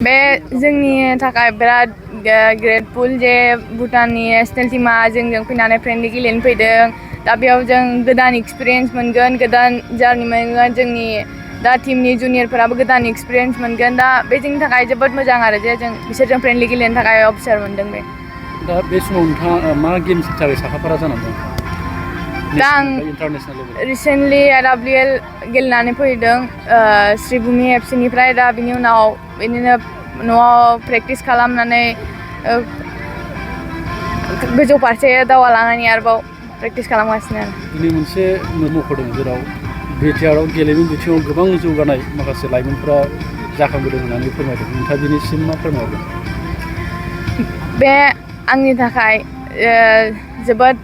बे जोंनि थाखाय बिराद ग्रेटफुल जे भुटाननि नेशनेल टीमा जोंजों फैनानै फ्रेन्डलि गेलेनो फैदों। दा बेयाव जों गोदान एक्सपिरियेन्स मोनगोन, गोदान जार्नि मोनगोन। जोंनि दा टीमनि जुनियरफोराबो गोदान एक्सपिरियेन्स मोनगोन। दा बे जोंनि थाखाय जोबोद मोजां आरो जे जों बिसोरजों फ्रेन्डलि गेलेनो थाखाय अफिसार मोनदों बे। दा बे समाव नोंथाङा मा गेम्सनि थाखाय साखाफारा जानानै दं? दा आं रिसेन्टलि RWL गेलेनानै फैदों श्रीभूमि एफसीनिफ्राय। दा बिनि उनाव बिदिनो न'आव प्रेक्टिस खालामनानै गोजौ फारसे दावगालांनायनि आरोबाव प्रेक्टिस खालामगासिनो आरो। दिनै मोनसे मख'दों जेराव बिटिआरआव गेलेमु बिथिङाव गोबां जौगानाय माखासे लाइमोनफोरा जाखांबोदों होननानै फोरमायदों। नोंथाङा बिनिसिम मा फोरमायगोन? बे आंनि थाखाय जोबोद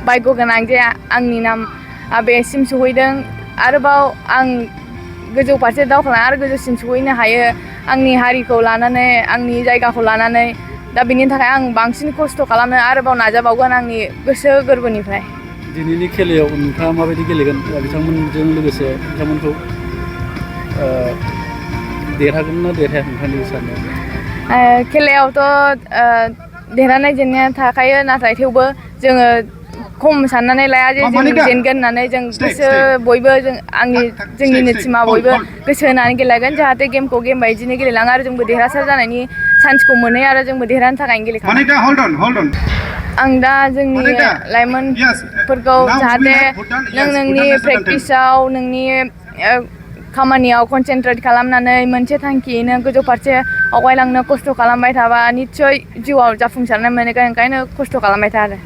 भाग्य गोनां जे आंनि नामआ बेसिम सहैदों। आरोबाव आं गोजौ फारसे दावखोलांना आरो गोजौसिम सहैनो हायो आंनि हारिखौ लानानै, आंनि जायगाखौ लानानै। दा बिनि थाखाय आं बांसिन खस्थ' खालामनो आरोबाव नाजाबावगोन आंनि गोसो गोरबोनिफ्राय। दिनैनि खेलायाव नोंथाङा माबायदि गेलेगोन? बिथांमोनजों लोगोसे बिथांमोनखौ देरहागोन ना देरहाया नोंथांनि साननायाव? खेलायावथ' देरहानाय जेननाया थाखायो, नाथाय थेवबो जोङो खम साननानै लाया जे जों जेनगोन होननानै। जों गोसो बयबो जोंनिनो टीमा बयबो गोसो होनानै गेलेगोन, जाहाथे गेमखौ गेम बायदिनो गेलेलाङो आरो जोंबो देरहासार जानायनि चान्सखौ मोनो आरो जोंबो देरहानो थाखायनो गेलेखागोन। आं दा जोंनि लाइमोनफोरखौ जाहाथे नोंनि प्रेक्टिसाव, नोंनि खामानियाव कनसेन्ट्रेट खालामनानै मोनसे थांखियैनो गोजौ फारसे आवगायलांनो खस्थ' खालामबाय थाबा निस्सय जिउआव जाफुंसारनाय मोनगोन। ओंखायनो खस्थ' खालामबाय था आरो।